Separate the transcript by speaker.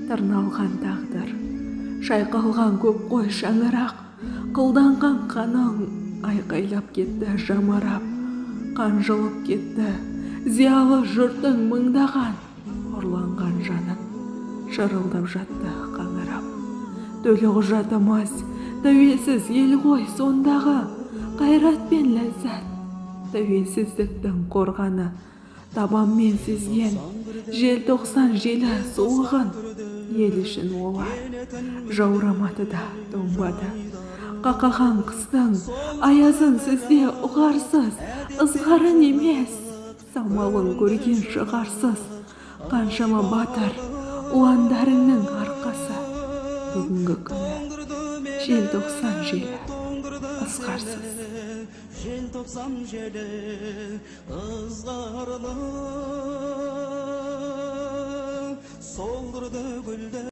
Speaker 1: Тырналған тағдыр, шайқалған көп қой шаңырақ, қылданған қаның айқайлап кетті жамырап, қанжылып кетті зиялы жұрттың мыңдаған, ұрланған жанын шырылдап жатты қаңырап. Төлқұжатымыз тәуелсіз ел ғой сондағы, қайрат пен ләззат тәуелсіздіктің қорғаны. Табанмен сезген желтоқсан желі суығын, ел үшін олар жаурамады да тоңбады. Қақаған қыстың аязын сіз де ұғарсыз, ызғарын емес, самалын көрген шығарсыз. Қаншама батыр ұландарыңның арқасы, бүгінгі күні желтоқсан желі ызғарсыз.
Speaker 2: Желтоқсан желі ызғарлы, солдырды гүлді.